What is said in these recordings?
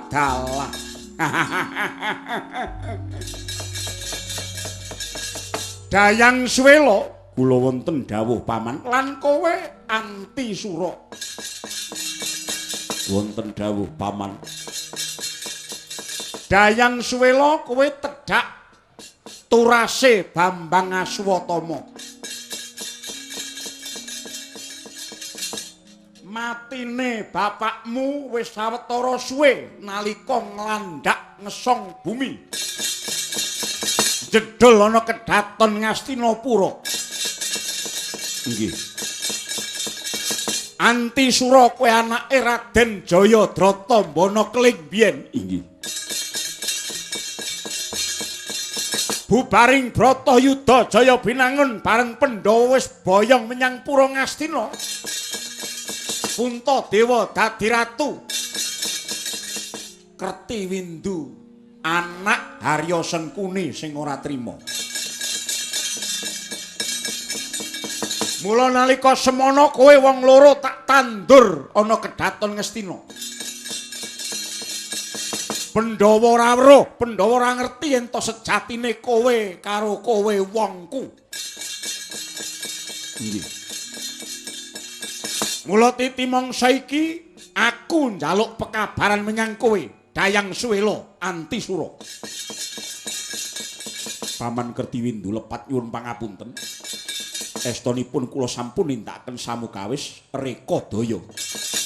Dalah. Dayang Suwela, kula wonten dawuh paman lan kowe Anti Sura. Wonten dawuh paman. Dayang Suwela kowe tedhak turase Bambang Aswatama. Matine bapakmu wis sawetara suwe nalika nglandhak ngesong bumi. Jedul ana kedaton Ngastinapura. Nggih. Anti Sura kowe anake Raden Jayadrata Mbana Keling biyen. Inggih. Bubaring Bratayuda Jaya Binangun bareng Pandhawa wis boyong menyang Pura Ngastina. Puntadewa dadi ratu. Kertiwindu anak Harya Sengkuni sing ora trima. Mula nalika semana kowe wong loro tak tandur ana kedaton Ngastina. Pandhawa ora weruh, Pandhawa ora ngerti yen to sejatine kowe karo kowe wongku. Nggih. Mula titi mangsa iki aku njaluk pekabaran menyang kowe, Dayang Suwela Anti Sura. Paman Kertiwindu lepat nyuwun pangapunten. Estonipun kula sampun nindakaken samukawis reka daya.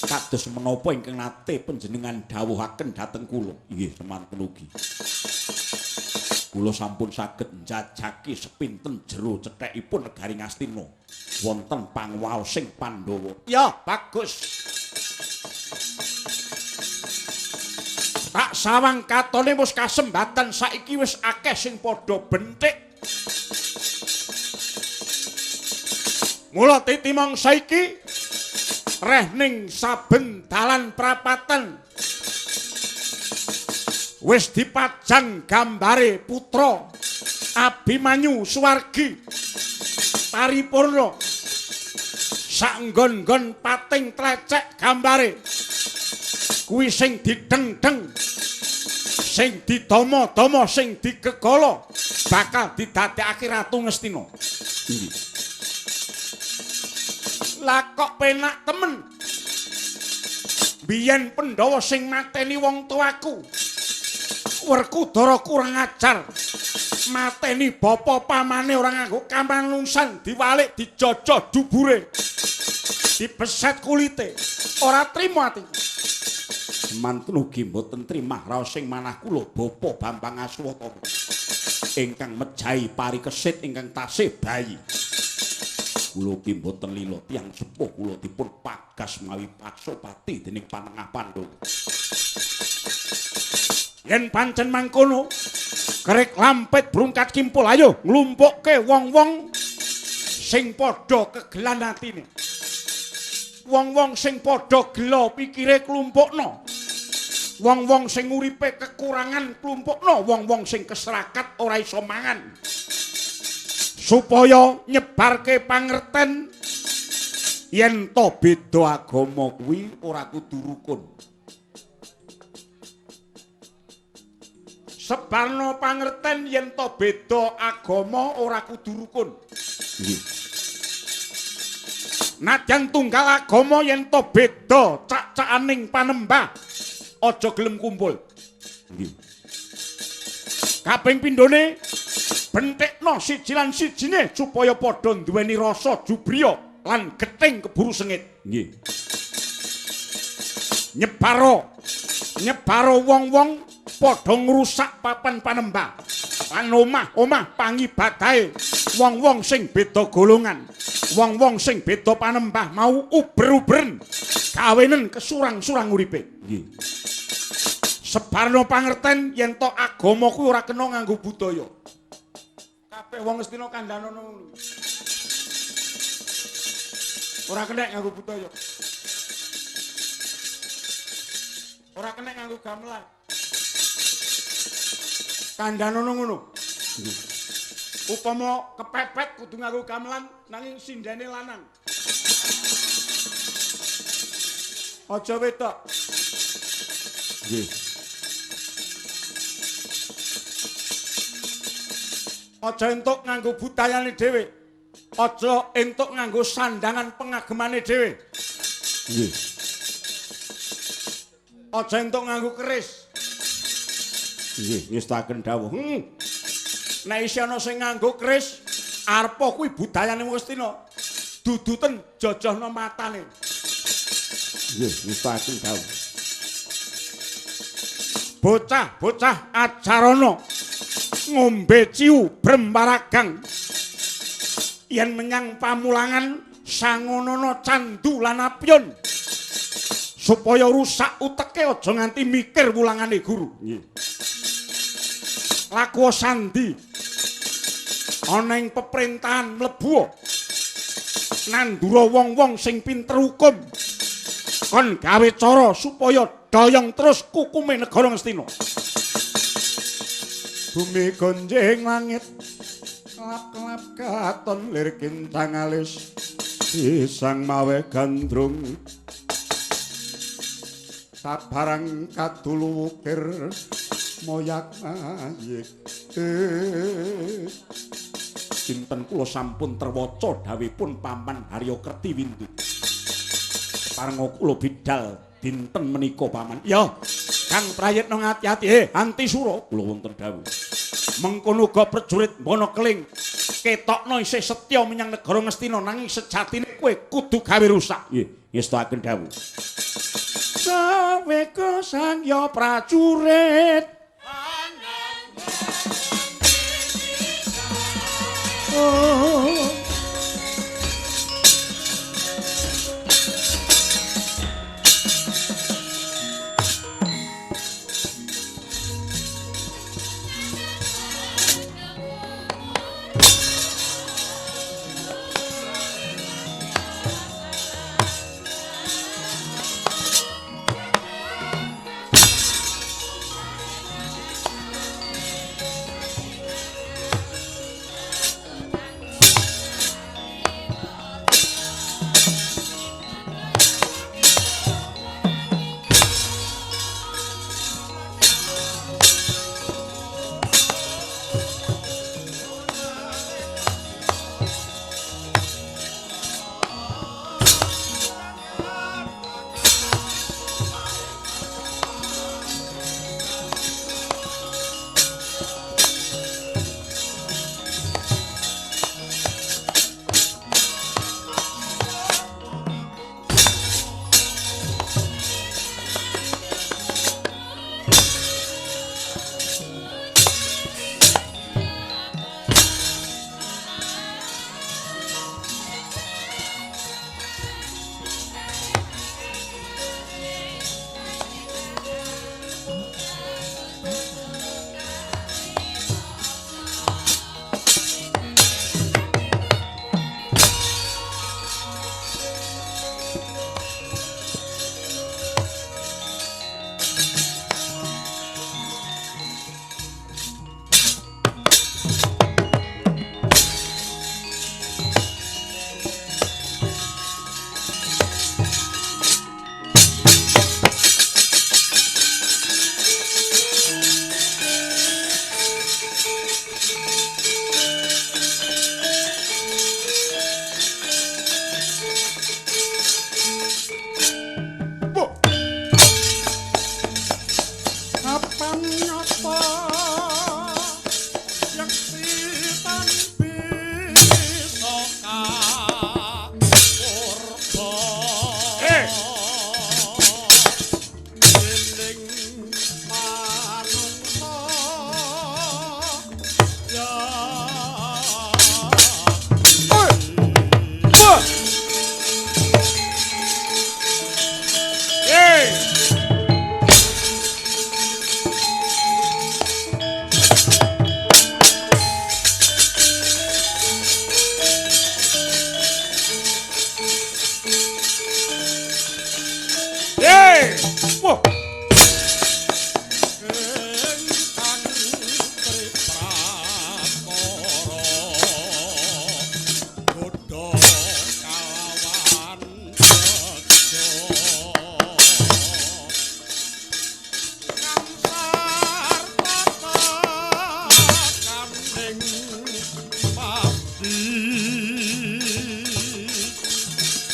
Kados menapa ingkang nate panjenengan dawuhaken dhateng kula? Inggih, semanten ugi. Kula sampun saged njajaki sepinten jero cethekipun negari Ngastina wonten pangwaosing Pandhawa. Ya, bagus. Tak sawang katone wis kasembatan saiki wis akeh sing padha benthik. Mula titi mangsa iki reh ning saben dalan prapatan wis dipajang gambare putra Abimanyu Suwargi paripurna saenggon-nggon pating tlecek gambare kuwi sing dideng-deng sing didama-dama sing digegala bakal didadekake Ratu Ngastina. Inggih. Lah kok penak temen. Biyen Pandhawa sing mateni wong tuaku. Werkudara kurang ajar. Mateni bapa pamane ora nganggo kamanungsan, diwalik dijojoh dubure. Dibeset kulite. Ora trima atiku. Semanten ugi mboten trimah raos sing manah kula bapa Bambang Aswatama ingkang mejahi parikesit ingkang tasih bayi. Kula ki mboten lila tiyang sepuh kula dipun pagas mawi Pasopati dening panengah Pandhawa. Yen pancen mangkono, kerik lampit brungkat kimpul ayo nglumpukke wong-wong sing padha kegelan atine. Wong-wong sing padha gela pikire klumpukno. Wong-wong sing uripe kekurangan klumpukno, wong-wong sing keserakat ora iso mangan. Supaya nyebarke pangerten yen to beda agama kuwi ora kudu rukun. Sebarno pangerten yen to beda agama ora kudu rukun. Nggih. Nadyan tunggal agama yen to beda cak-cakaning panembah aja gelem kumpul. Nggih. Kaping pindhone bentekno siji lan sijine supaya padha duweni rasa jubriya lan gething keburu sengit. Nggih. Nyebaro wong-wong padha ngrusak papan panembah lan omah-omah pangibadahe wong-wong sing beda golongan, wong-wong sing beda panembah mau uber-uberen kawenen kesurang-surang uripe. Nggih. Sebarno pangerten yen to agama kuwi ora kena nganggo budaya. Kabeh wong Ngastina kandhanono ngono. Ora kena nganggo budaya. Ora kena nganggo gamelan. Kandhanono ngono. Upama kepepet kudu nganggo gamelan nanging sindene lanang. Aja wedok. Nggih. Aja entuk nganggo budayane dhewe. Aja entuk nganggo sandangan pengagemane dhewe. Nggih. Aja entuk nganggo keris. Nggih, ngestakaken dawuh. Nek isih ana sing nganggo keris, arpa kuwi budayane wong Astina. Duduten jojohna matane. Nggih, ngestakaken dawuh. Bocah-bocah acarana ngombe ciu brembaragang. Yen menyang pamulangan sangonono candu lan apyun. Supaya rusak uteke aja nganti mikir wulangane guru. Nggih. Laku sandi ana ing peperintahan mlebu nandura wong-wong sing pinter hukum kon gawe cara supaya doyong terus kukume negara Ngastina. Bumi gonjing langit kelap-kelap katon lir kincang alis pisang mawe gandrung sabarang kadulu wukir moyak mayik. Kinten kula sampun terwaca dawuhipun Paman Haryo Kertiwindu. Parenga kula bidal dinten menika Paman. Ya, Kang Prayitna ngati-ati. Antisura kula wonten dawuh. Mengkono uga prajurit Mbana Keling ketokno isih setya menyang negara Ngastina nanging sejatine kowe kudu gawe rusak. Nggih, ngestakaken dawuh. Saweka sang ya prajurit. Oh.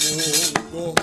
Mungguh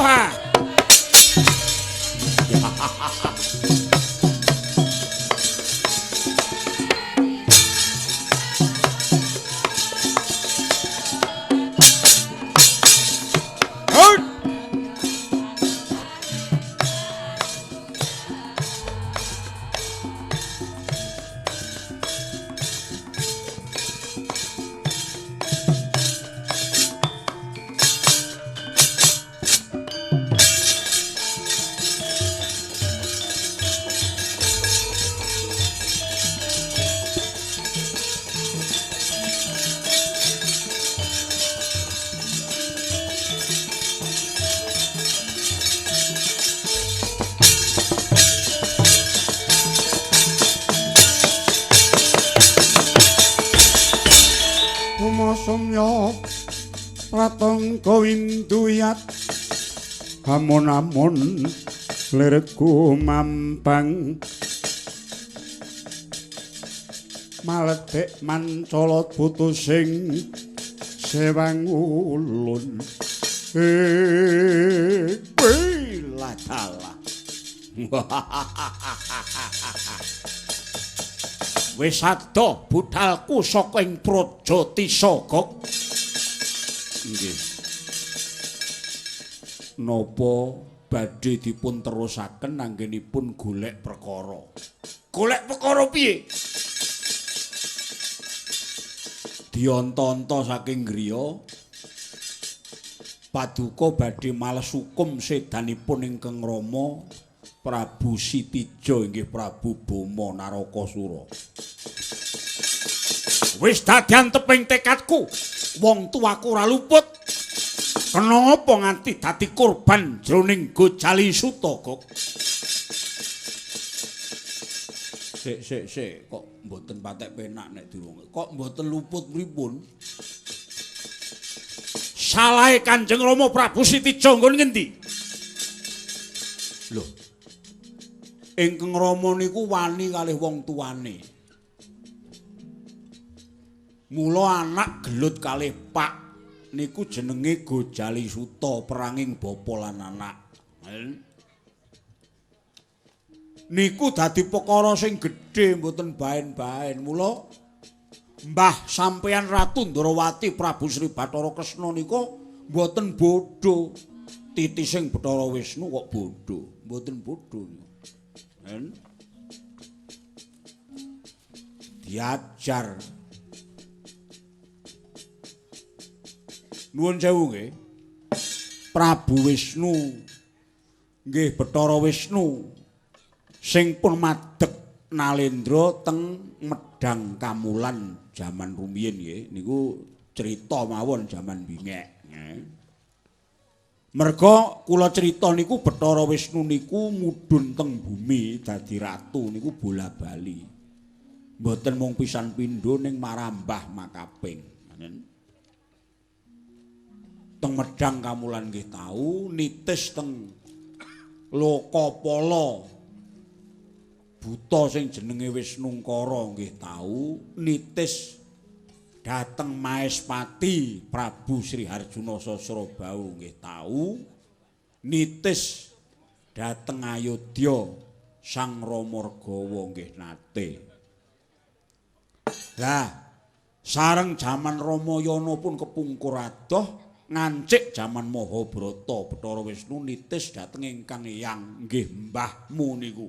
Wah. Sumya pratangga winduyat amun-amun lirku mampang maledek mancala putusing sewang ulun ladalah. Wis adoh budalku saka ing Praja Tisa, Gok. Nggih. Napa badhe dipun terusaken anggenipun golek perkara? Golek perkara piye? Dionto-onto saking griya paduka badhe males hukum sedanipun ingkang Rama Prabu Sitija inggih Prabu Boma Narakasura. Wis dadi anteping tekadku, wong tuaku ora luput. Kena apa nganti dadi korban jroning Gojali Suta, Gok? Sik sik sik, kok mboten patek penak nek dirungokke. Kok mboten luput pripun? Salahe Kanjeng Rama Prabu Sitija nggon ngendi? Lho. Ingkang Rama niku wani kalih wong tuane. Mula anak gelut kalih pak niku jenenge Gojali Suta, peranging bapa lan anak. Niku dadi perkara sing gedhe mboten baen-baen. Mula mbah sampeyan Ratu Ndrawati Prabu Sri Bathara Kresna niku mboten bodho. Titising Bathara Wisnu kok bodho, mboten bodho niku. Diajar. Nuwun sewu nggih. Prabu Wisnu nggih Bathara Wisnu sing pun madeg nalendra teng Medang Kamulan jaman rumiyin nggih. Niku crita mawon jaman bingek. Merga kula crita niku Bathara Wisnu niku mudhun teng bumi dadi ratu niku bola-bali. Mboten mung pisan pindho ning marambah makaping. Teng Medhang Kamulan nggih tau, nitis teng Lokapala buta sing jenenge Wisnungkara nggih tau, nitis dhateng Maespati Prabu Sri Harjuna Sasrabahu nggih tau, nitis dhateng Ayodya Sang Rama Regawa nggih nate. Lah sareng jaman Ramayana pun kepungkur adoh ngancik jaman Mahabharata Bathara Wisnu nitis dhateng ingkang eyang nggih mbahmu niku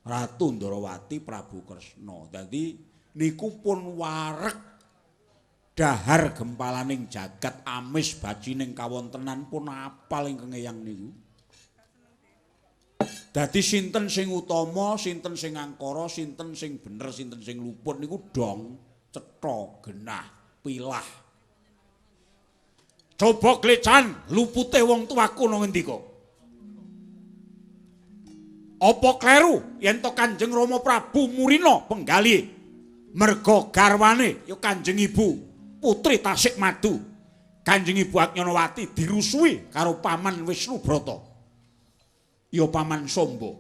Ratu Ndrawati Prabu Kresna. Dadi niku pun wareg dahar gempalaning jagat amis bajining kawontenan pun apal ingkang eyang niku. Dadi sinten sing utama, sinten sing angkara, sinten sing bener, sinten sing luput niku dong cetha genah pilah. Coba klecan lupute wong tuaku nang ngendika. Apa kleru yen to Kanjeng Rama Prabu Murina penggalih merga garwane ya Kanjeng Ibu Putri Tasik Madu. Kanjeng Ibu Agnyanawati dirusuhi karo Paman Wisnu Brata. Ya Paman Samba.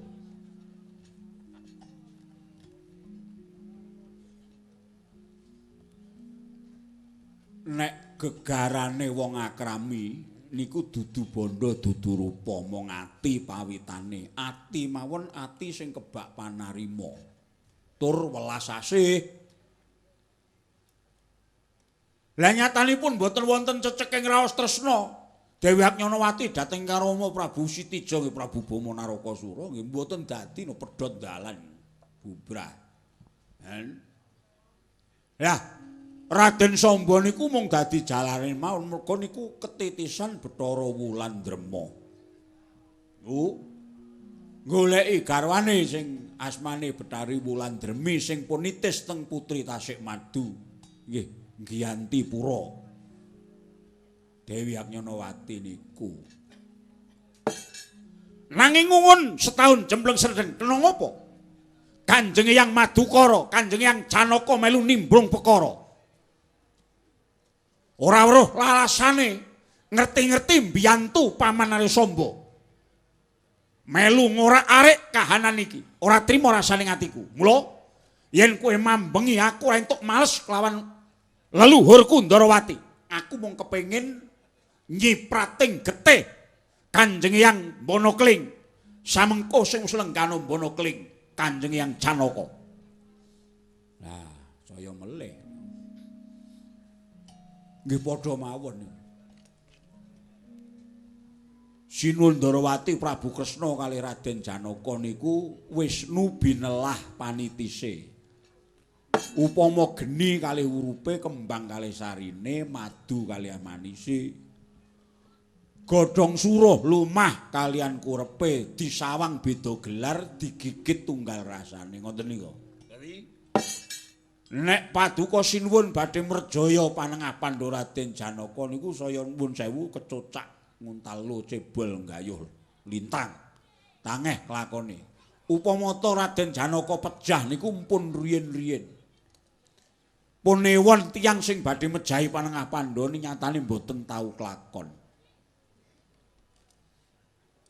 Nek gegarane wong akrami niku dudu bondo dudu rupa mung ati pawitane. Ati mawon ati sing kebak panarima tur welas asih. Lah nyatanipun mboten wonten ceceking raos tresna Dewi Agnyanawati dhateng Karama Prabu Sitija nggih Prabu Bama Narakasura nggih mboten dadi no pedhot dalan bubrah. Lah Raden Samba niku mung dadi jalane mawon merga niku ketitisan Bathara Wulan Drema. Goleki garwane sing asmane Bathari Wulan Dremi sing pun nitis teng Putri Tasik Madu nggih Giyantipura. Dewi Agnyanawati niku. Nanging ngungun setahun jembleng serdeng kena ngapa? Kanjeng Eyang Madukara, Kanjeng Eyang Janaka melu nimbrung perkara. Ora weruh lalasane, ngerti-ngerti mbiyantu Paman Arya Samba. Melu ngorak-arik kahanan iki, ora trima rasane atiku. Mula yen kowe mambengi aku ora entuk males kelawan leluhurku Ndarawati. Aku mung kepengin nyiprating getih Kanjeng Eyang Mbana Keling. Samengko sing wis lenggana Mbana Keling, Kanjeng Eyang Janaka. Lah, saya melih. Nggih padha mawon. Sinuwun Ndarawati Prabu Kresna kalih Raden Janaka niku Wisnu binelah panitise. Upama geni kalih urupe, kembang kalih sarine, madu kalih manise. Godhong suruh lumah kalian kurepe, disawang beda gelar, digigit tunggal rasane. Ngoten niku. Nek paduka sinuwun badhe mrejaya panengah Pandha Raden Janaka niku saya nuwun sewu kecocak nguntal lo cebol nggayuh lintang. Tangeh klakone. Upama ta Raden Janaka pejah niku mpun riyin-riyin. Pun ewon tiyang sing badhe mejahi panengah Pandha nyatane mboten tau klakon.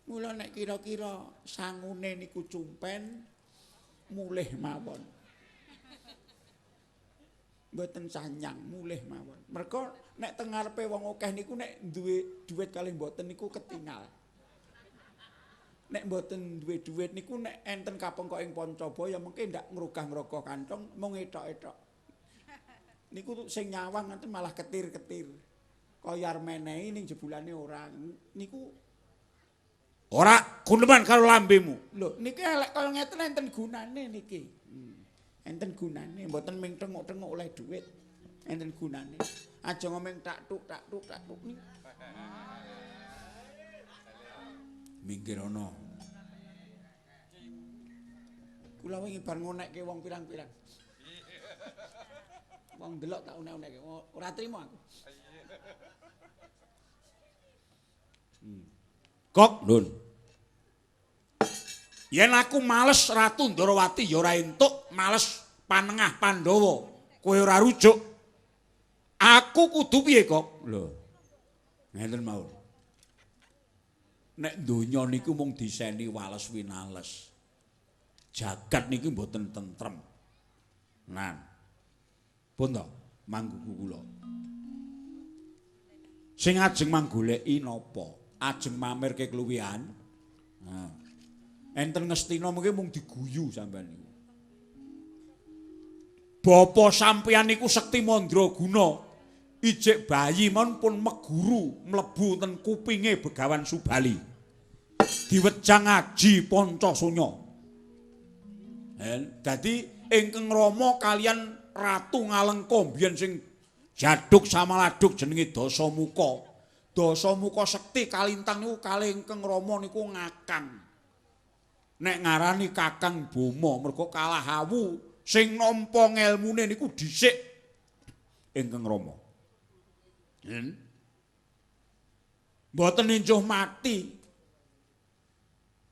Mula nek kira-kira sangune niku cumpen mulih mawon. Mboten sanyang mulih mawon. Mergo nek teng ngarepe wong akeh niku nek duwe dhuwit kalih mboten niku ketingal. Nek mboten duwe dhuwit niku nek enten kapengkok ing Pancabaya mengke ndak ngrogah-ngrogoh kantong mung etok-etok. Niku sing nyawang ngoten malah ketir-ketir. Kaya arep menehi ning jebulane ora. Niku ora guneman karo lambemu. Lho niki elek kaya ngeten enten gunane niki. Enten gunane, mboten ming thenguk-thenguk oleh dhuwit. Enten gunane. Aja ngomong tak tuk tak tuk tak tuk niku. Minggir ana. Kula wingi bar ngonekke wong pirang-pirang. Wong ndelok tak unek-unekke, ora trimo aku. Kok, Nun. Yen aku males Ratu Ndorowati ya ora entuk, males panengah Pandhawa, kowe ora rujuk. Aku kudu piye, Kok? Lho. Ngenten mawon. Nek donya niku mung diseni wales winales. Jagat niki mboten tentrem. Nan. Pun to, mangguku kula. Sing ajeng manggoleki napa? Ajeng mamerke kluwihan. Nah. Enten Ngastina mengke mung diguyu sampean niku. Bapa sampeyan niku sekti mandraguna. Ijik bayi mon pun meguru mlebu ten kupinge Begawan Subali. Diwejang aji Pancasunya. Dadi ingkang Rama kalian Ratu Ngalengka mbiyen sing jaduk samaladuk jenenge Dasamuka. Dasamuka sekti kalintang niku kalih ingkang Rama niku ngakang. Nek ngarani Kakang Boma mergo kalah awu sing nampa ngelmune niku dhisik ingkang Rama. Mboten ninjuh mati.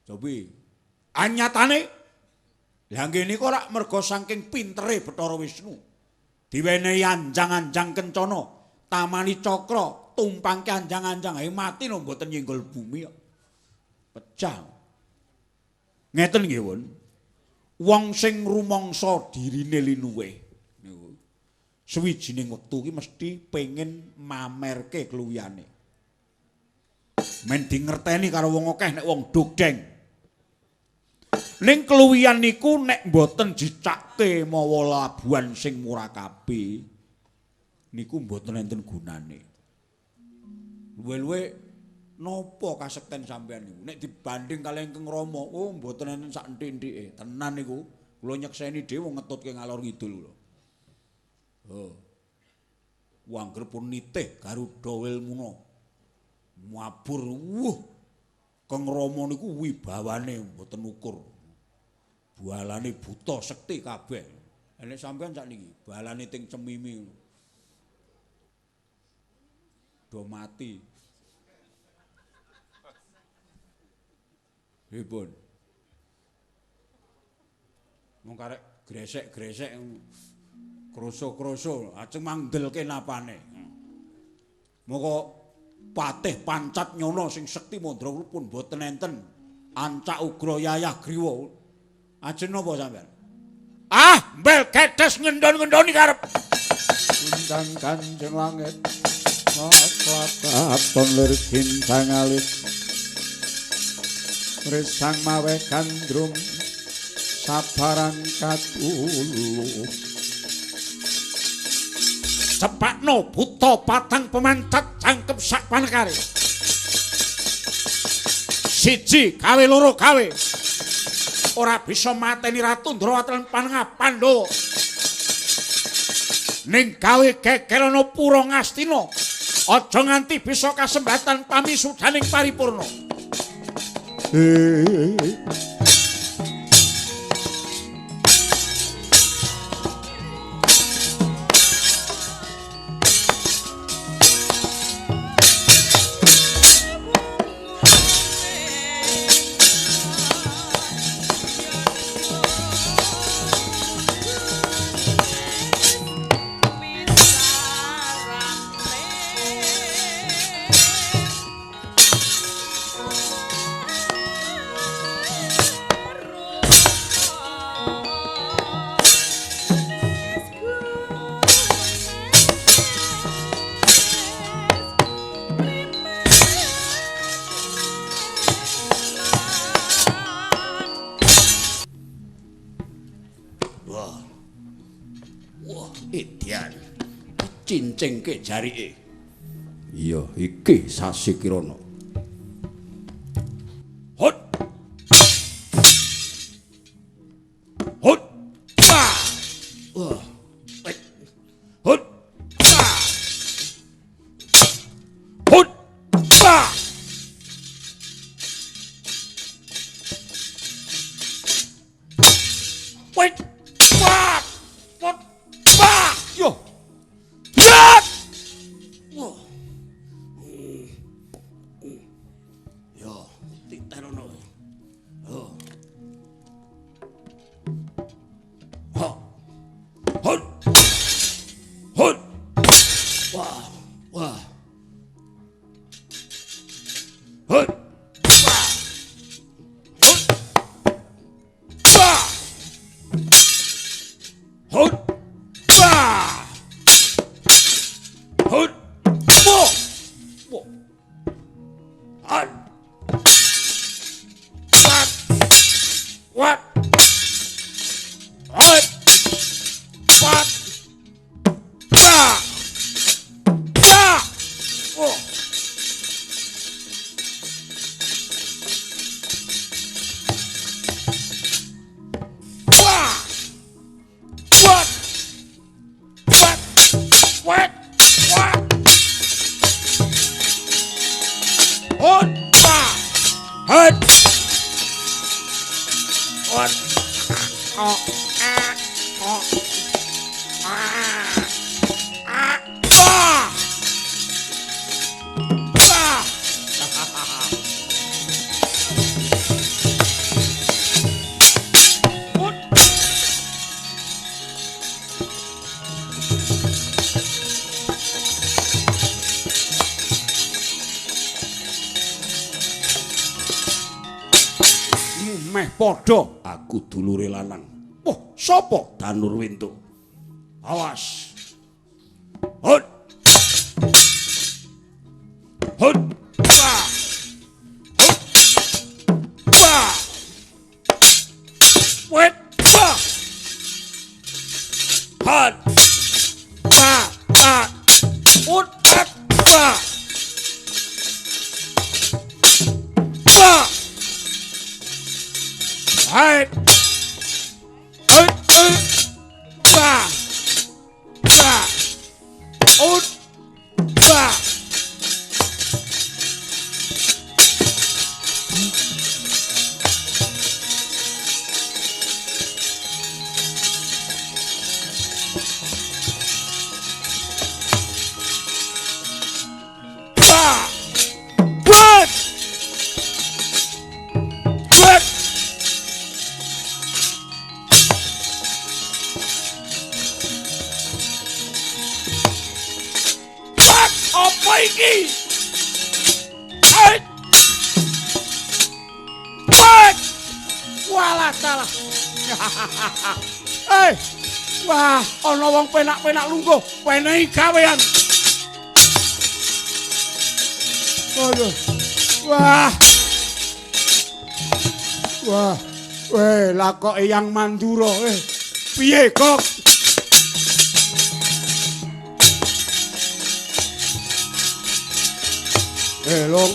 Cobi anyatane lha nggih niku ora mergo saking pintere Bathara Wisnu. Diwenehi anjang-anjang kencana, tamani cakra, tumpangke anjang-anjang ae mati no mboten nyenggol bumi kok. Pecah. Ngeten nggih, Wun. Wong sing rumangsa dirine linuwih niku suwijining wektu ki mesti pengen mamerke kluwihane. Men dingerteni karo wong akeh nek wong dogdeng. Ning kluwihan niku nek mboten jicake mawa labuhan sing murakabi niku mboten enten gunane. Luwe-luwe napa kasekten sampean niku nek dibanding kalih ingkang Rama, oh mboten enten sak enthik-enthike. Tenan niku, kula nyekseni dhewe wong ngetutke ngalor ngidul kula. Oh. Wangger pun nitih Garuda Wilmuna. Mabur wuh. Kang Rama niku wibawane mboten ukur. Balane buta sekti kabeh. Nek sampean sakniki balane ting cemimi. Do mati. Pripun? Mung karek gresek-gresek kroso-kroso ajeng mangdelke napane. Moko patih pancat nyono sing sekti mandra pun mboten enten. Ancak ugra yayah griwa. Ajeng napa sampean? Ah, mbel kedes ngendon-ngendoni karep. Undang Kanjeng langit maklaton lir gintang alit. Resang mawe gandrung sabarang katulu. Cepakno buta patang pemancat cangkem sak panekare. Siji gawe loro gawe. Ora bisa mateni Ratu Ndrawati lan panengah Pandhawa. Ning gawe gegerana pura Ngastina. Aja nganti bisa kasembatan pamisudaning paripurna. Cincingke jarike. Iya, iki Sasi Kirana. Hot. Hot. Wah. Hot. Hot. Wait. Wah. Hot. Wah. Yo. 4. Ba. Ba. Oh. Wah. Wat. Wat. Wat. Wat. Hot. Ba. Hot. Hot. Oh. Ah. Oh. Ah. Ah. Ba. Ba. Hot. Meh padha aku dulure lanang. Wah, sapa? Danurwenda. Awas. Hut. Hut. Wah. Hut. Wah. Wet. Wah. Hut. Wah. Wah. Hut. Wah. Wah. Hai. Hut. Hut. Wah. Wah. Hut. Wah. Wah. Wah. Wah. Wah, apa iki? Hai. Wah. Walah salah. Eh, wah, ana wong penak-penak lungguh, wenehi gawean. Aduh. Wah. Wah. Weh, lah kok Eyang Mandura, eh. Piye kok? Eh, Long.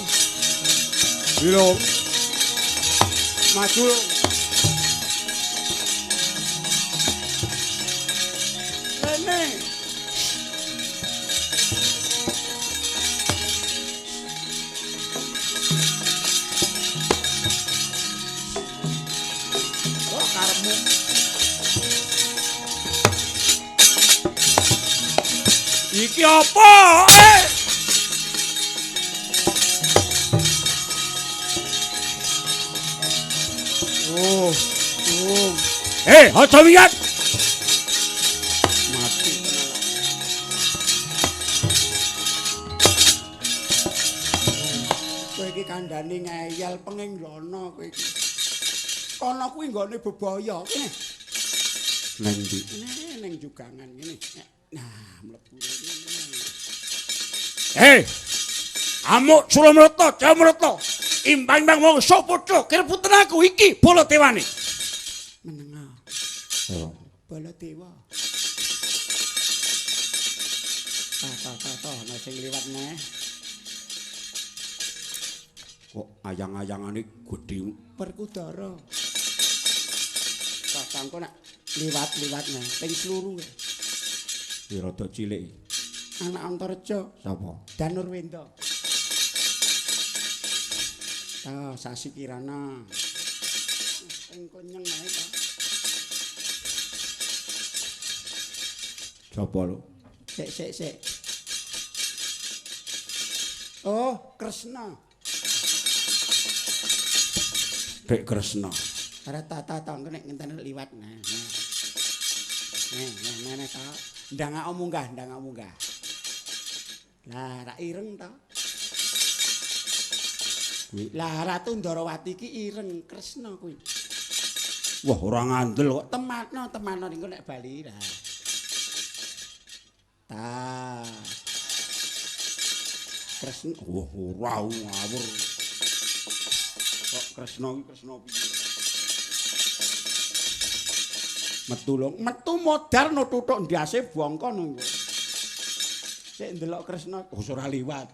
Long. Maju, Long. Rene. Oh, karepmu. Iki apa? Eh. Oh, oh. Eh, aja wiyat. Mati tenan. Kowe iki kandhane ngeyel penging lono kowe iki. Kono kuwi nggone bebaya kene. Nang ndi? Kene ning jugangan ngene. Nah, mlebu rene. Eh. Amuk Sulamrata, Jamrata. Imbang-imbang mangsa padha kireputen aku iki Baladewane. Menenga. Oh. Baladewa. Ta ta ta ta ana sing liwat neh. Kok ayang-ayangane gedhe Werkudara. Kakangku nek liwat-liwat neh ping sluru. Iki rada cilik. Anak Antareja. Sapa? Danurwenda. Ta Sasi Kirana. Ping konyeng ae ta. Sapa lho? Sik sik sik. Oh, Kresna. Dek Kresna. Ora ta ta ta engko nek ngenteni liwat nah. Nah, nah, nah, ta. Ndangak munggah, ndangak munggah. Lah, rak ireng ta. Kuwi. Lah, Ratu Ndarawati ki ireng Kresna kuwi. Wah, ora ngandel kok. Tematno, tematno engko nek bali lah. Ta. Kresna. Wah, ora ngawur. Kok Kresna iki Kresna piye? Metu lho, metu modar no tutuk ndase bongko nunggu. Sik ndelok Kresna, oh ora liwat.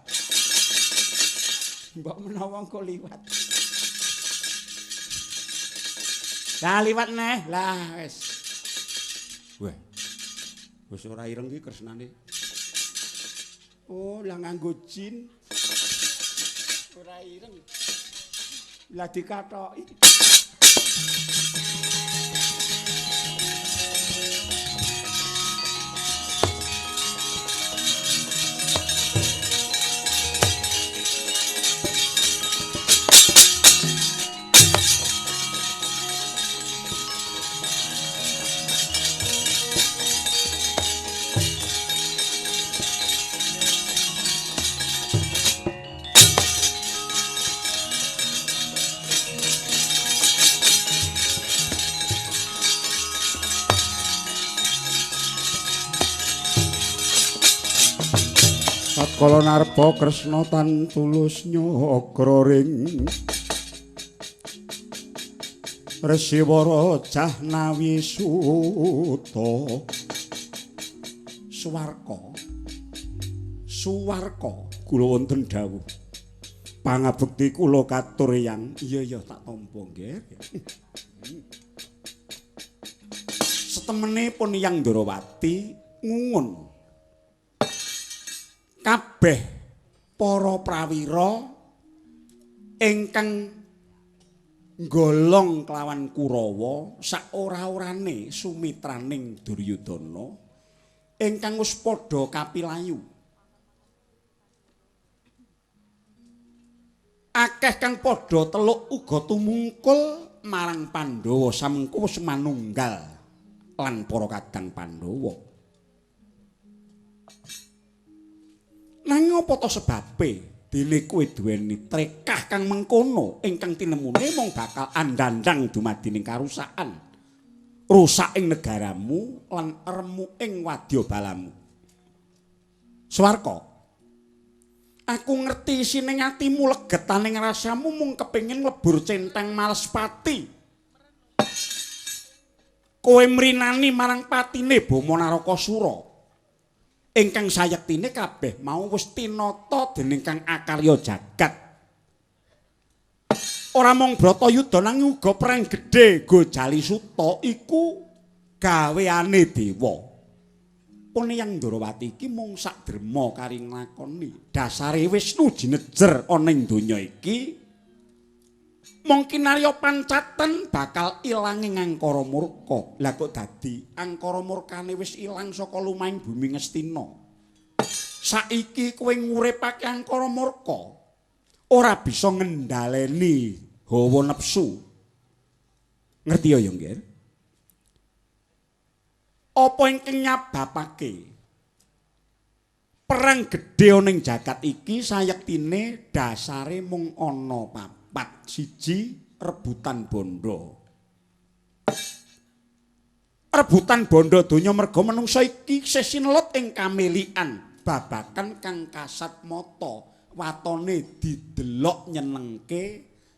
Mbok menawa engko liwat. Lah liwat neh, lah wis. Weh. Wis ora ireng iki Kresnane. Oh, lah nganggo jin. Ora ireng. Lah dikathoki. Tatkala narpa Kresna tan tulus nyakra ring Resiwara Jahnawi Suta. Suwarka. Suwarka kula wonten dawuh. Pangabekti kula katur yang. Iya iya tak tampa nggih. Setemene pun Yang Ndrawati ngungun. Kabeh para prawira ingkang nggolong kelawan Kurawa saora-orane sumitraning Duryudana ingkang wis padha kapilayu. Akeh kang padha teluk uga tumungkul marang Pandhawa samengko wis manunggal lan para kadang Pandhawa. Nanging apa ta sebabe dene kowe duweni trekah kang mengkono ingkang tinemune mung bakal andhandhang dumadining karusakan, rusak ing negaramu lan remuk ing wadyabalamu. Swarka, aku ngerti isine atimu legetaning rasamu mung kepengin lebur centeng males pati. Kowe mrinani marang patine Bama Narakasura. Ingkang sayektine kabeh mau wis tinata dening Kang Akarya jagat. Ora mung Bratayuda nanging uga perang gedhe Gojali Suta iku gaweane dewa. Pun Yang Ndrawati iki mung sak derma kari nglakoni. Dasare Wisnu jinejer ana ing donya iki mung kinarya pancaten bakal ilanging angkara murka. Lah kok dadi angkara murkane wis ilang saka lumahing bumi Ngastina. Saiki kowe nguripake angkara murka ora bisa ngendhaleni hawa nepsu. Ngerti ya, Nggir? Apa ingkang nyababake perang gedhe ana ing jagat iki sayektine dasare mung ana papat. Siji, rebutan bondo. Rebutan bondo donya merga menungsa iki isih sinelut ing kamelikan babakan kang kasat mata, watone didelok nyenengke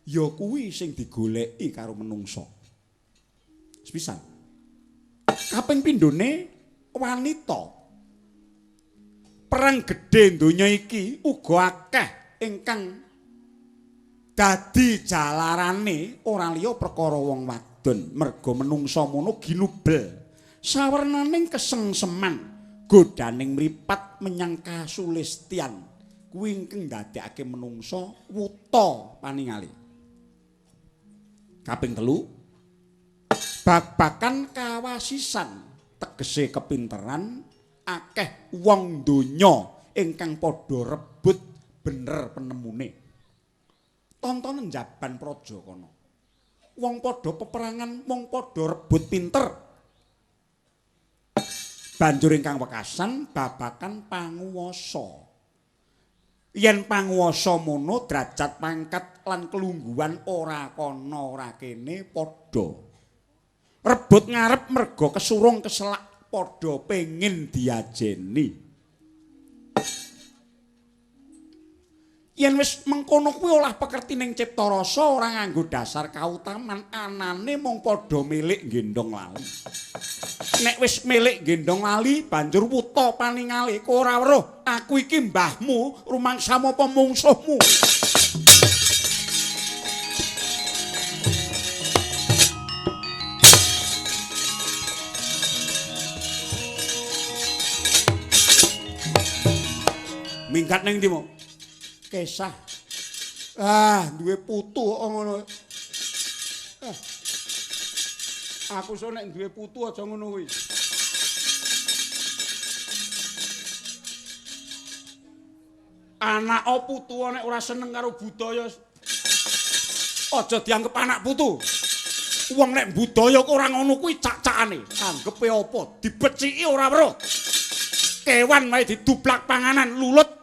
ya kuwi sing digoleki karo menungsa. Sepisan. Kaping pindhone wanita. Perang gedhe donya iki uga akeh ingkang dadi jalarane ora liya perkara wong wadon, merga menungsa mono ginubel sawernaning kesengseman godaning mripat menyang kasulistian kuwi ingkang ndadekake menungsa wuta paningali. Kaping telu, babakan kawasisan tegese kepinteran akeh wong donya ingkang padha rebut bener penemune. Tontonen jaban praja kono. Wong padha peperangan, mung padha rebut pinter. Banjur ingkang wekasan babakan panguwasa. Yen panguwasa mono derajat pangkat lan kelungguhan ora kana ora kene padha. Rebut ngarep merga kesurung keselak padha pengin diajeni. Yen wis mengkono kuwi olah pekerti ning cipta rasa ora nganggo dasar kautaman, anane mung padha milik gendong lali. Nek wis milik gendong lali banjur wuta paningale, kowe ora weruh aku iki mbahmu, rumangsamu apa mungsuhmu. Minggat ning ndi, Mo? Kesah. Ah, duwe putu kok ngono. Ah. Aku sok nek duwe putu aja ngono kuwi. Anak putu nek ora seneng karo budaya aja dianggep anak putu. Wong nek budaya kok ora ngono kuwi cak-cakane. Anggepe apa? Dibeciki ora weruh. Kewan wae didublak panganan lulut.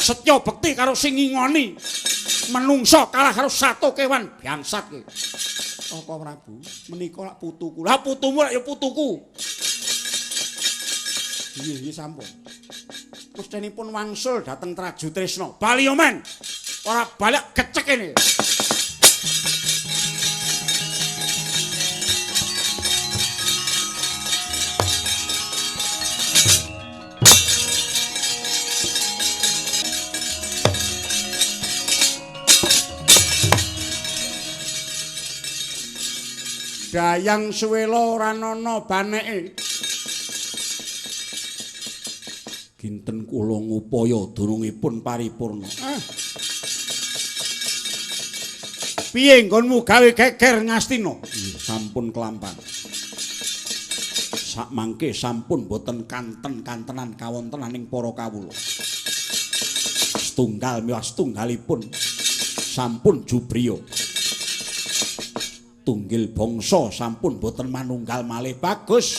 Setya bekti karo sing ngingoni. Menungsa kalah karo sato kewan bangsat ki. Apa Prabu? Menika lak putuku. Lah putumu lak ya putuku. Iya, iya sampun. Pustenipun wangsul dhateng Traju Tresna. Bali yo men. Ora balik gecek kene. Dayang Suwela ora ana baneke. Kinten kula ngupaya durungipun paripurna. Ah. Piye nggonmu gawe geger Ngastina? Sampun kelampan. Sakmangke sampun boten kanten-kantenan kawontenaning para kawula. Setunggal miwah setunggalipun sampun jubriya. Tunggil bangsa sampun boten manunggal malih. Bagus.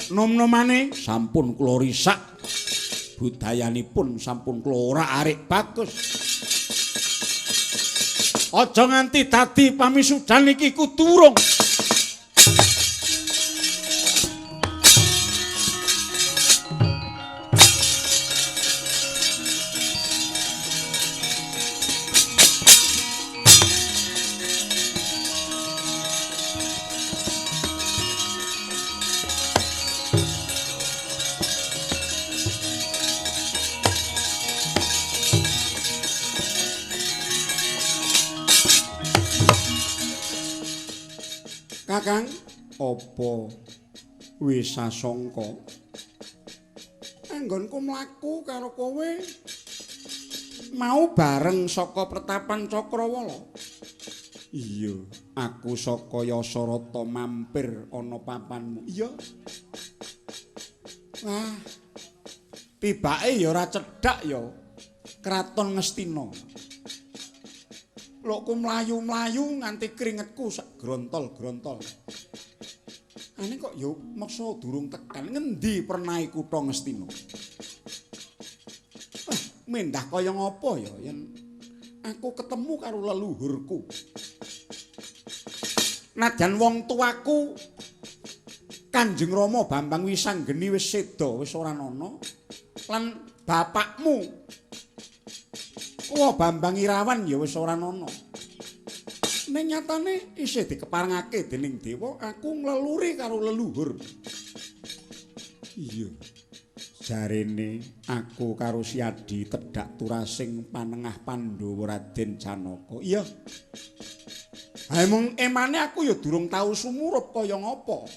Nom-nomane sampun kula risak. Budayanipun sampun kula orak-arik. Bagus. Aja nganti dadi pamisudan iki kudu urung. Kakang, apa wis sasangka? Anggonku mlaku karo kowe mau bareng saka pertapan Cakrawala. Iya, aku saka Yasarata mampir ana papanmu. Iya. Wah. Tibake ya ora cedhak ya. Kraton Ngastina. Lokku mlayu-mlayu nganti kringetku sak grontol-grontol. Ane kok ya meksa durung tekan ngendi pernahe kutha Ngastina. Wah, mendah kaya ngapa ya yen aku ketemu karo leluhurku. Najan wong tuaku Kanjeng Rama Bambang Wisanggeni wis seda, wis ora ana. Lan bapakmu Kuwa Bambang Irawan ya wis ora ana. Ning nyatane isih dikeparengake dening dewa, aku ngleluri karo leluhur. Iya. Jarene aku karo Siadi tedhak turasing panengah Pandhawa Raden Janaka. Iya. Ha mung emane aku ya durung tau sumurup kaya ngapa.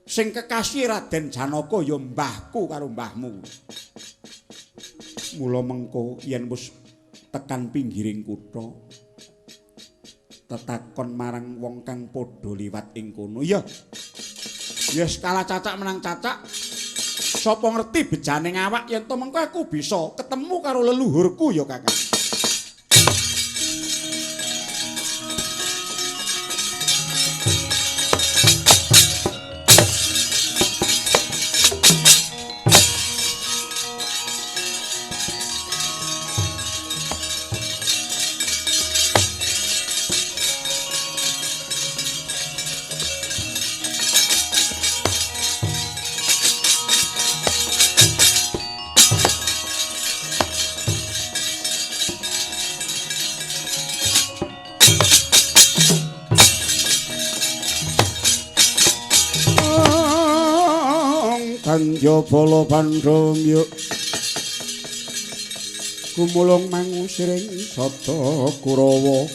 Sing kekasih Raden Janaka ya mbahku karo mbahmu. Mula mengko yen wis tekan pinggiring kutha tetakon marang wong kang padha liwat ing kono. Iya. Ya kalah cacak menang cacak. Sapa ngerti bejane awak yen to mengko aku bisa ketemu karo leluhurku ya Kakang. Kandya bala Pandhawa yuk gumulung mangusiring sada Kurawa.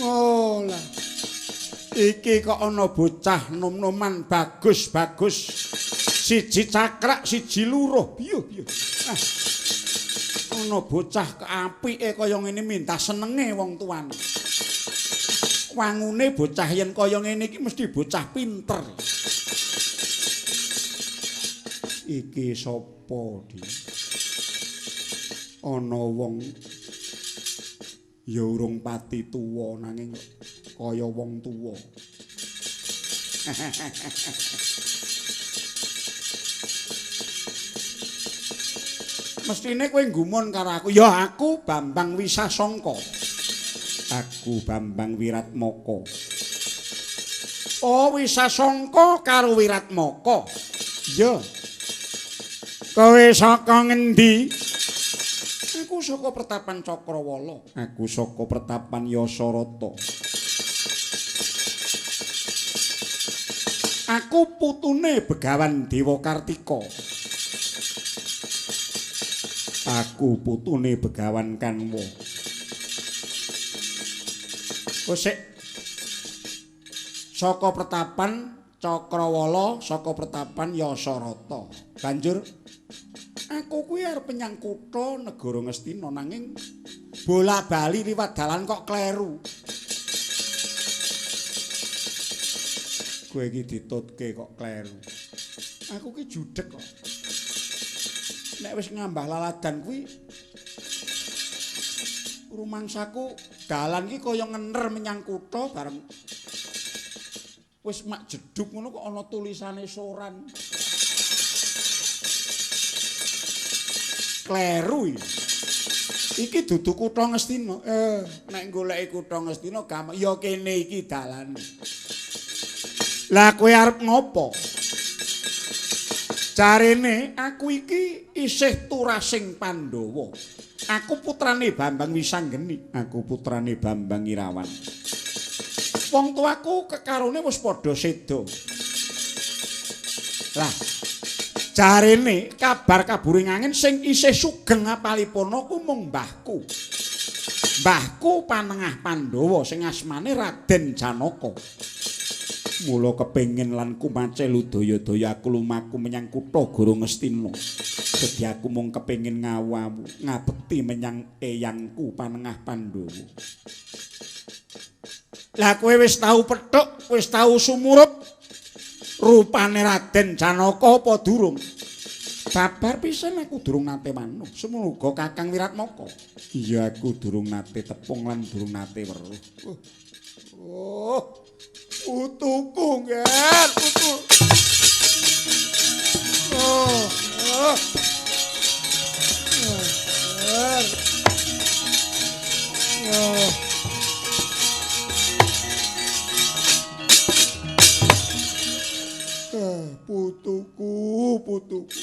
Oh lah, iki kok ana bocah nom-noman bagus-bagus, siji cakrak siji luruh. Biyo biyo. Ah, ana bocah keapike kaya ngene minta senenge wong tuane. Wangune bocah yen kaya ngene iki mesti bocah pinter. Iki sapa, Di? Ana wong ya urung pati tuwa nanging kaya wong tuwa. Mestine kowe nggumun karo aku. Ya aku Bambang Wisasangka. Aku Bambang Wiratmaka. Oh, Wisasangka karo Wiratmaka. Iya. Kowe saka ngendi? Aku saka Pertapan Cakrawala. Aku saka Pertapan Yasarata. Aku putune Begawan Dewa Kartika. Aku putune Begawan Kanwa. Sik. Saka Pertapan Cakrawala, saka Pertapan Yasarata. Banjur aku kuwi arep menyang kutha negara Ngastina nanging bola-bali liwat dalan kok kleru. Kowe iki ditutke kok kleru. Aku ki judeg kok. Nek wis ngambah laladan kuwi rumangsaku dalan iki kaya ngener menyang kutha bareng wis mak jeduk ngono kok ana tulisane soran. Kleru iki. Iki dudu kutha Ngastina. Nek goleki kutha Ngastina gampang. Ya kene iki dalane. Lah kowe arep ngopo? Jarene aku iki isih turasing Pandhawa. Aku putrane Bambang Wisanggeni, aku putrane Bambang Irawan. Wong tuaku kekarone wis padha seda. Lah, jarene kabar kaburing angin sing isih sugeng apalipana ku mung mbahku. Mbahku panengah Pandhawa sing asmane Raden Janaka. Mula kepengin lan kumacel udaya-daya aku lumaku menyang kutha Goro Ngastina. Sedhi aku mung kepengin ngawu-awu ngabekti menyang eyangku panengah Pandhawa. Lah kowe wis tau pethuk, wis tau sumurup rupane Raden Janaka apa durung? Babar pisan aku durung nate manuh. Semono uga Kakang Wiratmaka. Iya aku durung nate tepung lan durung nate weruh. Oh. Putuku, Nger, putu. Oh, oh. Nger. Oh. Putuku, putuku.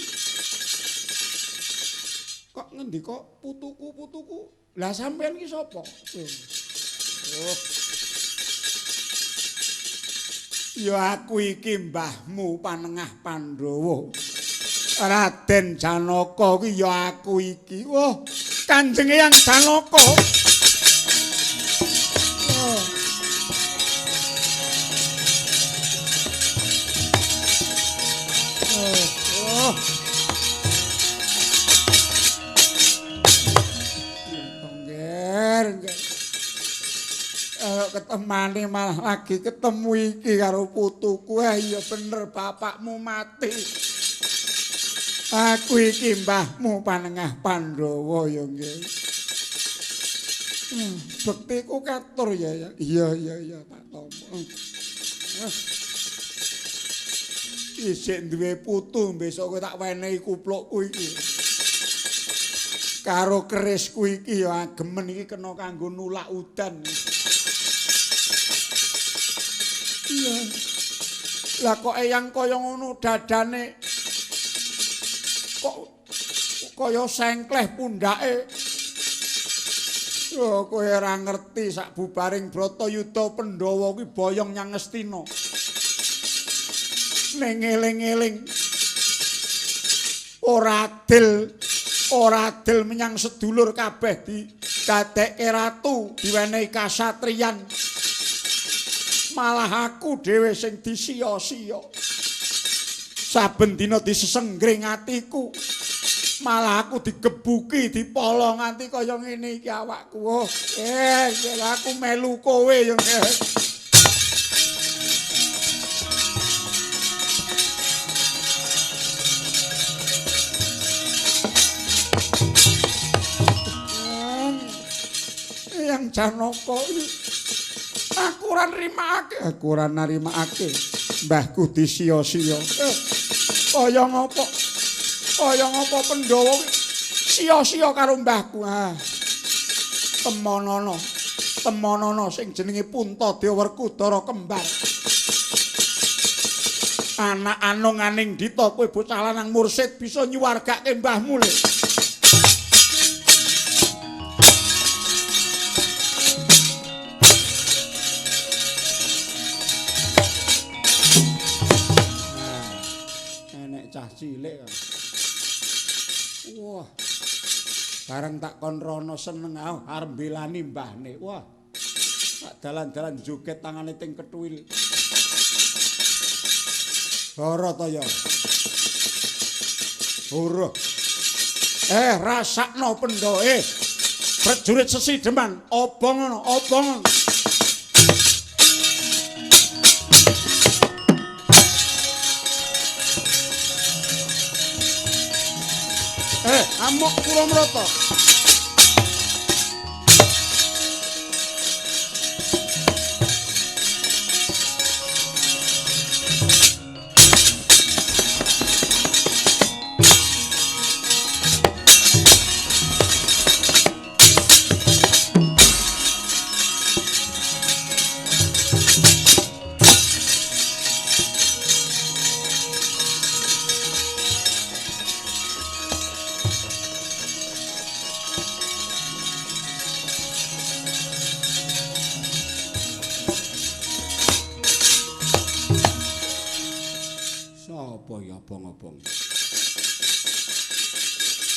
Kok ngendi kok putuku, putuku? Lah sampean ki sapa? Oh. Ya aku iki mbahmu panengah Pandhawa. Raden Janaka ki ya aku iki. Wah, Kanjeng Eyang Janaka. Oh. Oh, oh. Ngger, ngger. Ketemane malah lagi ketemu iki karo putuku. Ya bener bapakmu mati. Aku iki mbahmu panengah Pandhawa ya nggih. Bektiku katur ya ya. Iya iya iya tak tampa. Isih duwe putu besok kowe tak wenehi kuplukku iki. Karo kerisku iki ya agemen iki kena kanggo nulak udan. Iya. Lah kok eyang kaya ngono dadane kok kaya sengkleh pundhake. Oh, kowe ora ngerti sak bubaring Bratayuda Pandhawa kuwi boyong nyang Ngastina. Ning eling-eling ora adil, ora adil menyang sedulur kabeh didadekke ratu, diwenehi kasatriyan. Malah aku dhewe sing disiya-siya. Saben dina disesenggring atiku. Malah aku digebuki, dipolo nganti kaya ngene iki awakku. Oh, aku melu kowe ya. Yang Janaka aku ora nrimakake, aku ora nrimakake mbahku disiya-siya. Kaya ngapa? Kaya ngapa Pandhawa sia-sia karo mbahku. Ah. Temonono, temonono sing jenenge Puntadewa Werkudara kembar. Anak anonganing Dita kowe bocah lanang mursid bisa nyuwargake mbahmu le. Enek cah cilik. Wah. Bareng tak kon rono seneng arep mbelani mbahne. Wah. Tak dalan-dalan joget tangane ting kethuwil. Hara ta ya. Hara. Rasakno Pandhawa. Prajurit sesideman, obong ngono, obong. Amuk Kuramrata.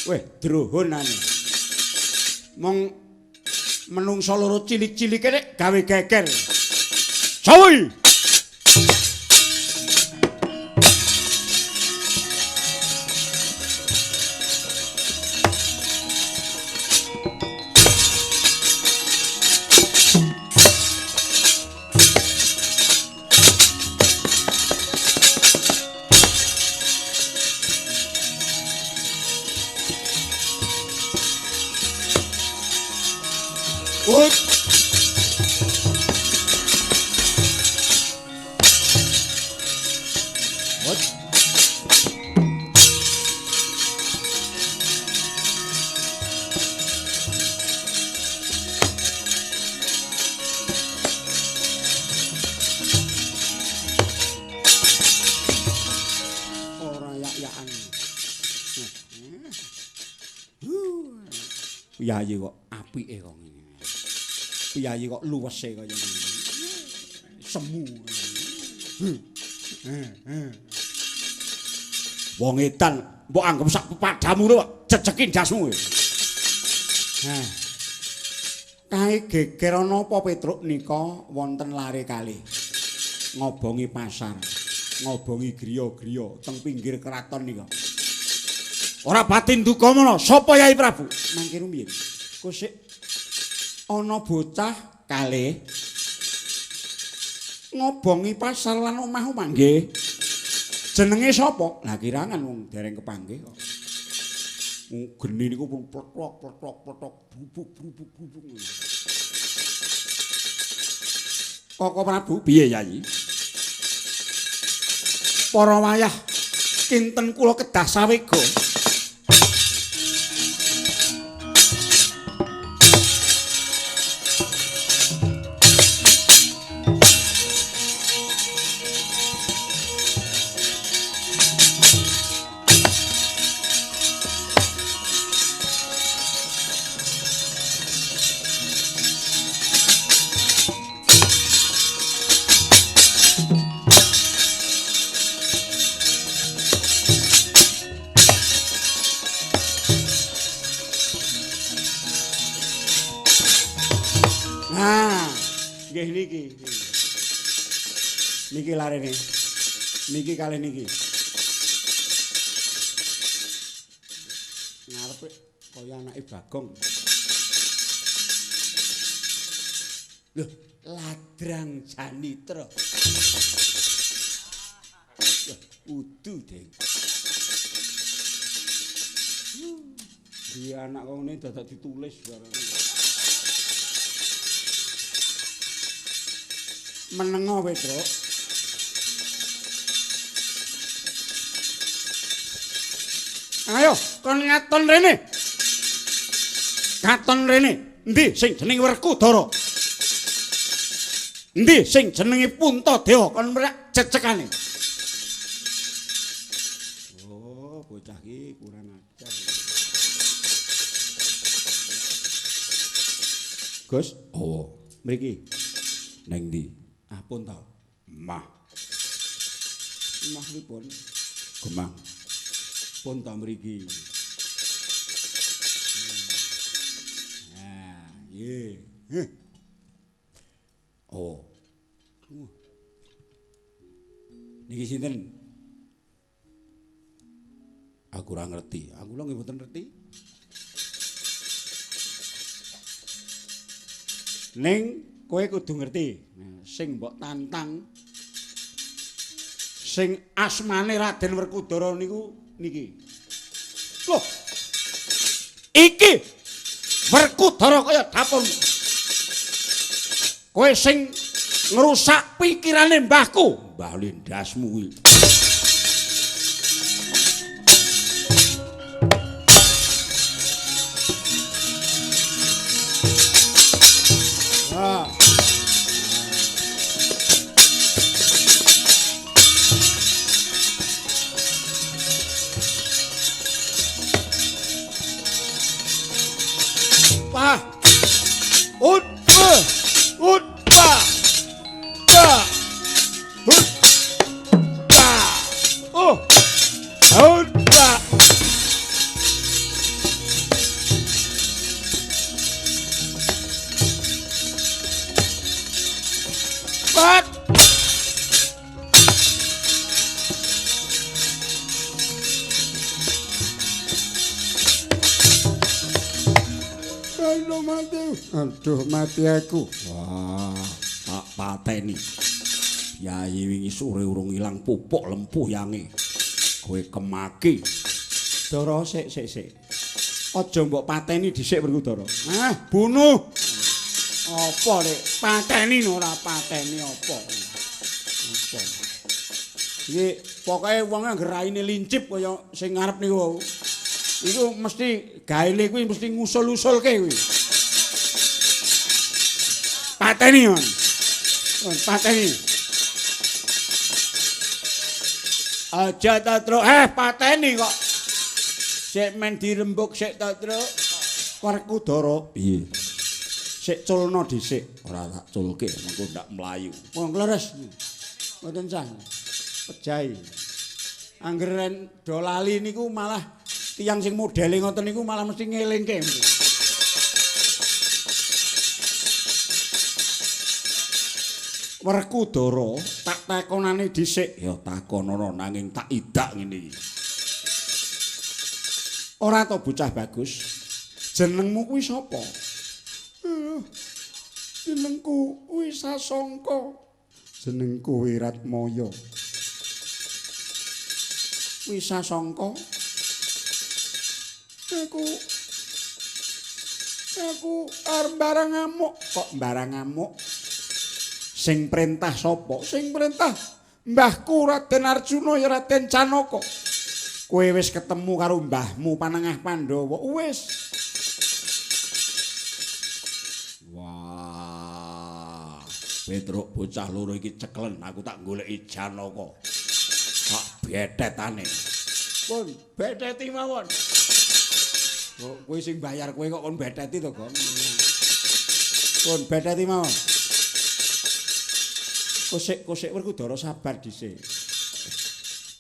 Weh, drohonane. Mong menungsa loro cilik-cilike nek gawe geger. Sawi. Piyayi kok apike kok ngene. Piyayi kok luwese kaya ngene. Semu. Wong edan mbok anggep sak pepadamu lho, jejeki ndasmu. Heh. Kae geger ana apa Petruk nika wonten lare kalih. Ngobongi pasar, ngobongi griya-griya teng pinggir kraton nika. Ora batin duka mono, sapa Yai Prabu? Mangke rumiyin. Kosik ana bocah kalih ngobongi pasar lan omah-omah nggih. Jenenge sapa? Lah kirangan wong dereng kepanggih kok. Wong geni niku pun pletok pletok pletok brubuk brubuk brubuk. Koko Prabu piye Yai? Para wayah kinten kula kedah sawega. Nggih niki. Niki larene. Niki kalih niki. Ngarepe kaya anake Bagong. Loh, Ladrang Janitra. Loh, udu, Ding. Dia anak kok ngene dadak ditulis bareng. Menengo Petruk. Ayo, kon ngaton rene. Katon rene. Endi sing jenenge Werkudara? Endi sing jenenge Puntadewa? Kon mrek cecekane. Oh, bocah iki kurang ajar. Gus, oh, mriki. Neng ndi? Ah, pun ta. Mah. Mah pripun? Gemang. Pun ta mriki. Nah, nggih. Heh. Oh. Niki sinten? Aku ora ngerti. Aku lho nggih mboten ngerti. Ning kowe kudu ngerti. Nah, sing mbok tantang sing asmane Raden Werkudara niku niki. Loh. Iki Werkudara kaya dapur. Kowe sing ngrusak pikirane mbahku, Mbah Lindasmu kuwi. Ah. Wah. Utba. Utba. Ba. Hut. Ba. Oh. Utba. Pat. Aduh mati. Aduh mati aku. Wah, tak pateni. Yai wingi sore urung ilang pupuk lempuh yange. Kowe kemaki. Dara sik sik sik. Aja mbok pateni dhisik Werkudara. Ah, bunuh. Apa rek? Pateni ora pateni apa? Apa? Iki pokoke wong anggere raine lincip kaya sing ngarep niku wau. Iku mesti gaene kuwi mesti ngusul-usulke kuwi. Pateni, Mon. Pateni. Aja ta, Truk. Pateni kok. Sik men dirembuk sik ta, Truk. Werkudara piye? Sik culna dhisik, ora tak culke mengko ndak mlayu. Wong kleres. Mboten sah. Pejahi. Anggere do lali niku malah tiyang sing modele ngoten niku malah mesti ngelingke. Werkudara tak takonane dhisik, ya takonono nanging tak idak ngene iki. Ora to bocah bagus. Jenengmu kuwi sapa? Jenengku Wisasangka. Jenengku Wiratmaya. Wisasangka. Aku arep barang ngamuk. Kok barang ngamuk? Sing perintah sapa? Sing perintah mbahku Raden Arjuna ya Raden Janaka. Kowe wis ketemu karo mbahmu Panengah Pandhawa? Wis. Wah, Petruk bocah loro iki ceklen, aku tak goleki Janaka. Tak bethetane. Pun, betheti mawon. Kok kowe sing bayar kowe kok kon betheti to, Gong? Pun betheti mawon. Kosek-kosek Werkudara sabar dhisik.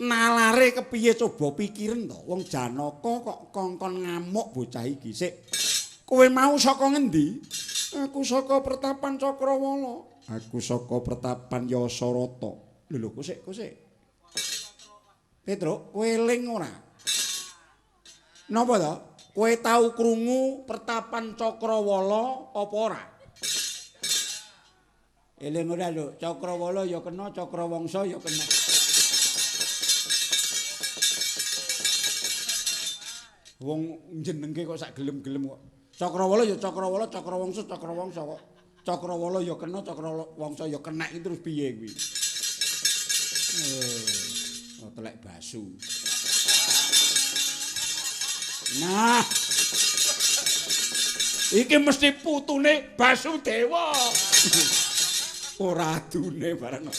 Nalare kepiye coba pikiren to? Wong Janaka kok kongkon ngamuk bocah iki sik. Kowe mau saka ngendi? Aku saka Pertapan Cakrawala. Aku saka pertapan Yasarata. Lho lho, kosek kosek. Petruk, kowe eling ora? Napa to? Kowe tau krungu pertapan Cakrawala apa ora? Eling ora lho, Cakrawala ya kena, Cakrawangsa ya kena. Wong jenengke kok sak gelem-gelem kok. Cakrawala ya Cakrawala, Cakrawangsa Cakrawangsa kok. Cakrawala ya kena, Cakrawangsa ya kena iki terus piye kuwi? Oh, telek basu. Nah. Iki mesti putune Basudewa. Ora adune bareng.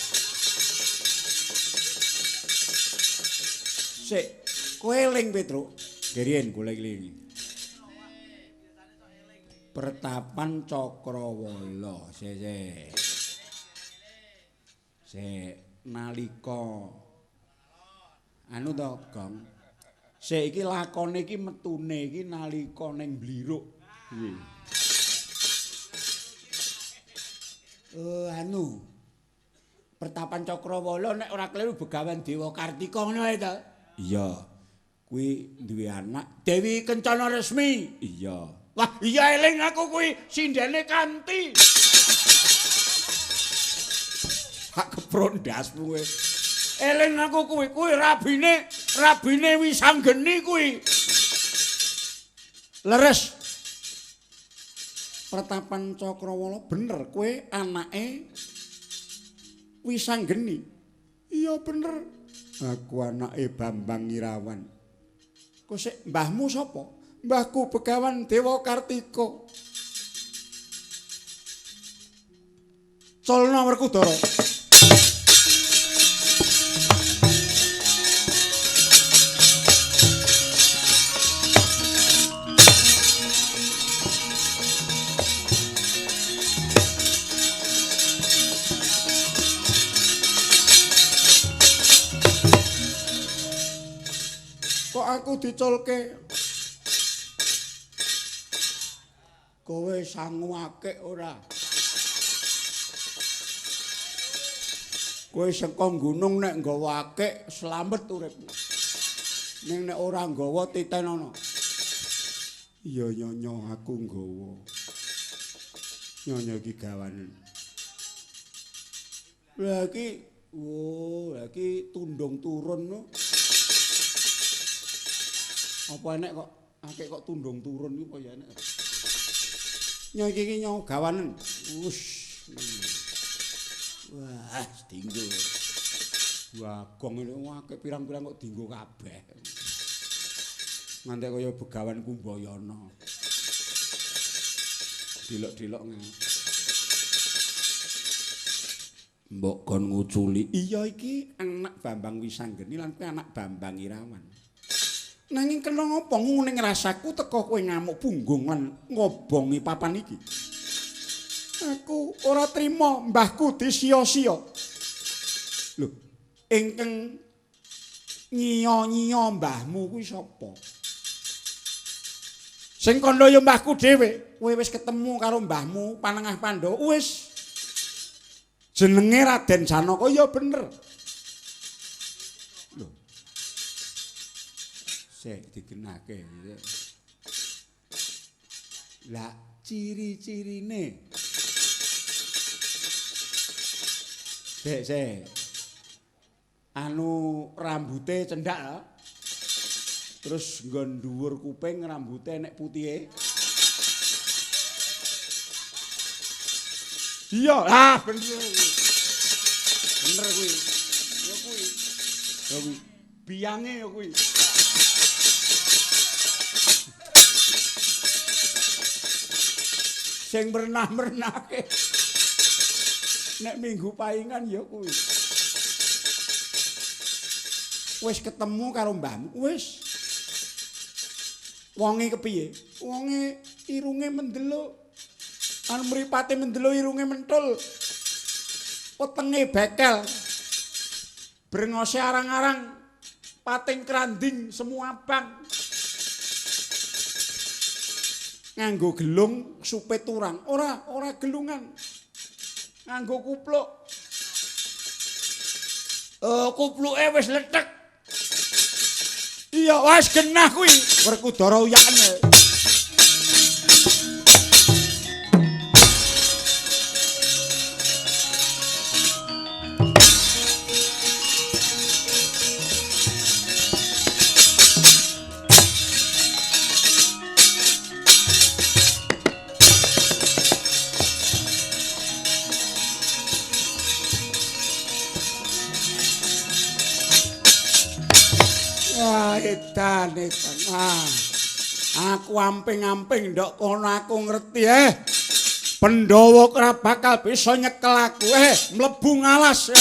Sik, kowe eling Petruk. Gerien golek iki. Pertapan Cakrawala, sik. Sik nalika anu to, Gong. Sik iki lakone iki metune iki nalika ning Bliruk. Piye? Anu. Pertapan Cakrawala nek ora kleru Begawan Dewa Kartika ngono ae to? Iya. Kuwi duwe anak Dewi Kencana Resmi. Iya. Wah, iya eling aku kuwi sindene Kanti. Hak keprondasmu kowe. Eling aku kuwi, kuwi rabine, rabine Wisanggeni kuwi. Leres. Pertapan Cakrawala bener kowe anake Wisanggeni. Iya bener. Aku anake Bambang Irawan. Kok sik mbahmu sapa? Mbahku Begawan Dewa Kartika. Colna Werkudara. Kok aku diculke? Kowe sangu akeh ora? Kowe saka gunung nek nggawa akeh slamet uripmu. Ning nek ora nggawa titenono. Iya nyonya aku nggawa. Nyonya iki gawanen. Lah iki, wo, lah iki tundung turun no. Apa enek kok akeh kok tundung turun iki apa ya enek. Nyo iki iki nyo gawanen. Wus. Wah, dinggo. Bagong ini akeh pirang-pirang kok dinggo kabeh. Ngantek kaya Begawan Kumbayana. Dilok-dilok ngene. Mbok kon nguculi. Iya iki anak Bambang Wisanggeni lan kuwi anak Bambang Irawan. Nanging kena ngapa ngene rasaku teko kowe ngamuk punggung lan ngobongi papan iki. Aku ora trima mbahku disia-sia. Lho, ingkang nyiya-nyiya mbahmu kuwi sapa? Sing kandha ya mbahku dhewe. Kowe wis ketemu karo mbahmu Panengah Pandhawa. Wis. Jenenge Raden Janaka ya bener. Lho. Sik digenake. Lah ciri-cirine. Sik sik. Anu rambute cendhak lho. Terus nggon dhuwur kuping rambute nek putihe. Iya, ah bener. Bener kuwi. Ya kuwi. Ya kuwi. Biyange ya kuwi. Sing mernah-mernahke. Nek minggu paingan ya kuwi. Wis ketemu karo mbahmu, wis. Wonge kepiye? Wonge irunge mendeluk. Anu mripate mendeluk, irunge mentul. Wetenge bekel. Brengose arang-arang, pating kranding semua abang. Nganggo gelung supit turang. Ora, ora gelungan. Nganggo kupluk. Kupluke wis lethek. Iya, wis genah kuwi. Werkudara uyakne. Edan, edan. Ah, aku amping-amping ndok kono aku ngerti Pandhawa ora bakal bisa nyekel aku. Mlebu ngalas.